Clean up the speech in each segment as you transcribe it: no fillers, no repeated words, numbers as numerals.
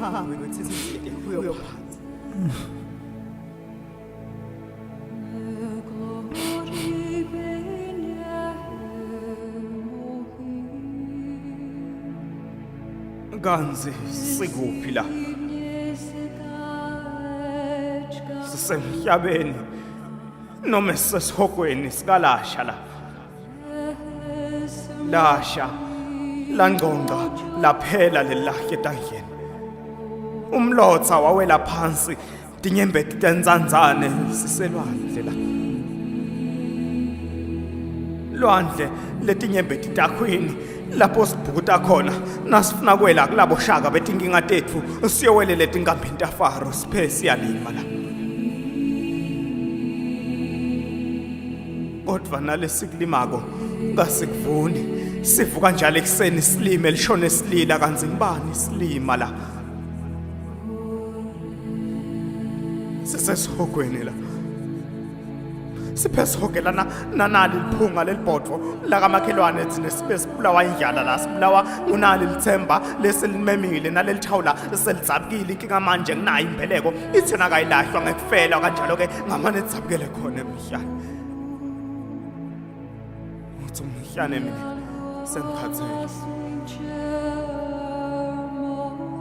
Uhambe wethithi uyophansi. Kanzi sikuphi la? Sisemhlabeni noma sisesihogweni sikalasha la? Lasha langqongqa laphela lelahle etandleni. Umlotha wawela phansi tinyembeti tenzanzane siselwandle la. Lwandle letinyembeti takhwini lapho sibhukuta khona nasifuna kwela kulabo shaka betinkinga tetfu siyowelele tinkambini taFaro siphe siyalima la. Kodwa nalesikulimako kasikuvuni, sivuka njalo ekuseni silime lishone silila kanti ngibani silima la. Sisesihogweni la, siphe sihogelana nanali liphunga lelibhodvo lakamakhelwane thina sibe sibulawa indlala la, sibulawa ngunali lithemba leselimemile naleli thawula selidzabukile. Inkinga manje nginayo imbeleko ithina kayilahlwa ngekufela kanjalo-ke ngamane idzabukele khona emhlane. Uthi umhlane mina sengikhathele,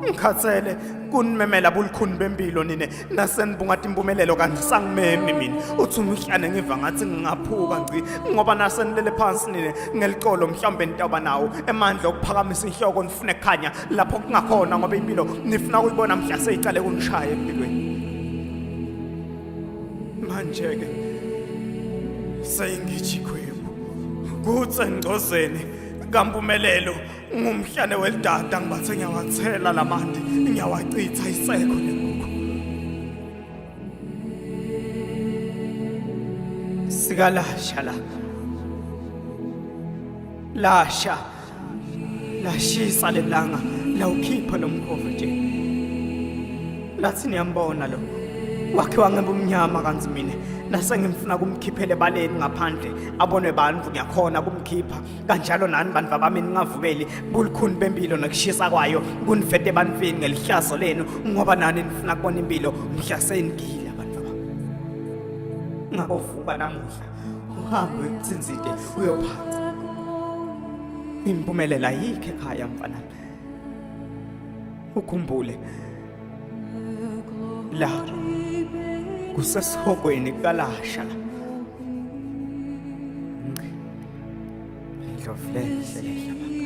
ngikhathele kunimemela bulikhuni bempilo nine nasenibungathi impumelelo kanti sangimemi mina. Uthi umhlane ngiva ngathi ngingaphuka ngci ngoba nasenilele phansi nine ngelicolo mhlawumbe nitawuba nawo emandla okuphakamisa inhloko nifune kukhanya lapho kungakhona ngoba impilo nifuna kuyibona mhla seyicale kunishaya empilweni. Manje-ke seyingijikhwebu kutse ngcozeni kampumelelo ngumhlane welidada ngibathe ngiyawathela lamanti ngiyawachitha isekho lenkukhu sikalasha la lasha lashisa lelanga lawukhipha lo mkhovu nje lathi niyambona lo wakhiwa ngebumnyama kanti mina nasengimfuna kumkhiphela ebaleni ngaphandle abonwe bantu ngiyakhona kumkhipha kanjalo nani bantu bami ningavumeli bulikhuni bempilo nokushisa kwayo kunivete ebantwini ngelihlazo lenu ngoba nani nifuna kubona impilo mhla senigile abantu bami. Ngabovuka namuhla uhambe uthinzide uyophatha impumelelo ayikho ekhaya mfana, ukhumbule la kusesihogweni kukalasha la. Indlovu lehle lehla baka.